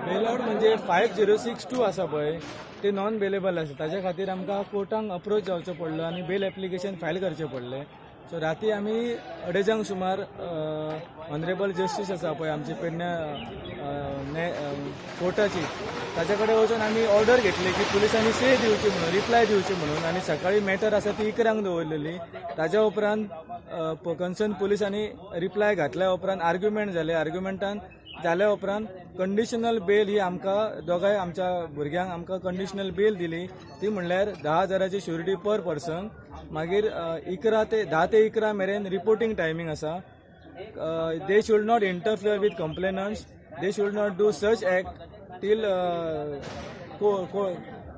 बेल out म्हणजे 5062 आसा पळय, ते नॉन बेलेबल आसा. ताच्या खातीर आमकां कोर्टाक अप्रोच जावचो पडलो आनी बेल एप्लिकेशन फायल करचें पडलें. सो राती आमी अडेजांक सुमार ऑनरेबल जस्टीस आसा पळय आमची पेडण्या कोर्टाची, ताच्या कडेन वचून आमी ऑर्डर घेतली की पुलिसांनी से दिवची म्हणून, रिप्लाय दिवची म्हणून. आनी सकाळी मॅटर आसा ती 11क दवरलेली. ताच्या उपरांत कन्सर्न पुलिसांनी रिप्लाय घातल्या उपरांत आर्ग्युमेंट जाले. आर्ग्युमेंटान जाल्या उपरांत कंडिशनल बेल ही आमकां दोगांय आमच्या भुरग्यांक आमकां कंडिशनल बेल दिली. ती म्हणल्यार 10,000ची शुरिटी पर पर्सन. मागीर 11 ते 10 ते 11 मेरेन रिपोर्टींग टायमींग आसा. They should not interfere with complainants, they should not do such act till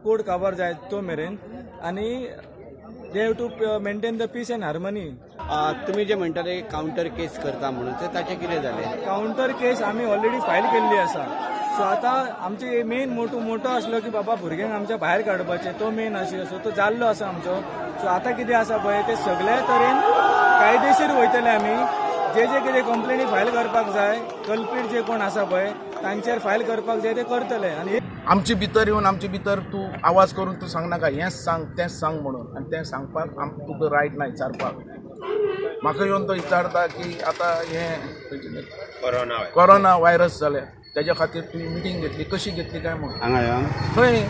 court काबार जाय तो मेरेन आनी they have to maintain the peace and harmony. तुमी जे म्हणटाले कावंटर केस करता म्हणून, ते ताचें कितें जालें? काउंटर केस आमी ऑलरेडी फायल केल्ली आसा. सो आतां आमचे मेन मोटो मोटो आसलो की बाबा भुरग्यांक आमच्या भायर काडपाचे, तो मेन आशिल्लो. सो तो जाल्लो आसा आमचो. सो आतां कितें आसा पळय, ते सगळ्या तरेन कायदेशीर वयतले आमी. जे जे कितें कंप्लेनी फायल करपाक जाय, कल्पीट जे कोण आसा पळय तांचेर फायल करपाक जाय, ते करतले आनी आमचे भितर येवन आमचे भितर तूं आवाज करून तूं सांगनाका, हेंच सांग, तेंच सांग म्हणून. आनी तें सांगपाक आमकां तुका रायट ना विचारपाक. म्हाका येवन तो विचारता की आतां हें कोरोना व्हायरस जालें, तेज्या खातीर तुमी मिटींग घेतली, कशी घेतली काय म्हणून. हांगा येवन? थंय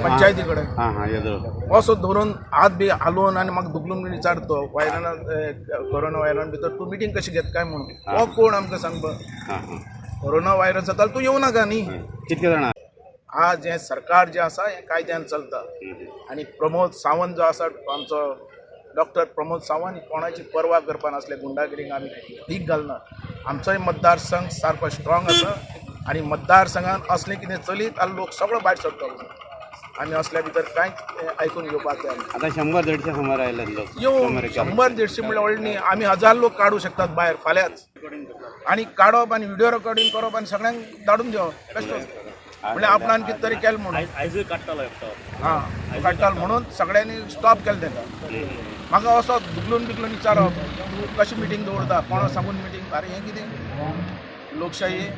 पंचायती कडेन. हां हां येदो. असो धरून हात बी हालोवन आनी म्हाका धुकलून बीन विचारतो, व्हायरना कोरोना व्हायरस भितर तूं मिटींग कशी घेत काय म्हणून. हो कोण आमकां सांगपाक? हां हां कोरोना व्हायरस जाता तूं येवं नाका न्ही. कितके जाणां? आज हें सरकार जें आसा हें कायद्यान चलता आनी प्रमोद सावंत जो आसा आमचो, डॉक्टर प्रमोद सावंत, कोणाची पर्वा करपा नासले. गुंडागिरीक आमी भीक घालना. आमचोय मतदारसंघ सारको स्ट्रॉंग आसा आनी मतदारसंघान असलें कितें चलीत जाल्यार लोक सगळो भायर सरतलो. आमी असल्या भितर कांयच आयकून घेवपाक तयार ना. आतां 100-150 सुमार आयले लोक. येवं, 100-150 म्हणल्यार व्हडलें न्ही. आमी हजार लोक काडूं शकतात भायर फाल्यांच. आनी काडप आनी व्हिडिओ रेकॉर्डिंग करप आनी सगळ्यांक धाडून दिवप बेश्टो, म्हणल्यार आपणान कितें तरी केलें म्हणून. आयजूय काडटालो एकटो. हां, काडटालो म्हणून सगळ्यांनी स्टॉप केलें ताका. म्हाका असो दुखलून बिकलून विचारप, तूं कशी मिटींग दवरता, कोणा सांगून मिटींग? अरे, हें कितें लोकशाही?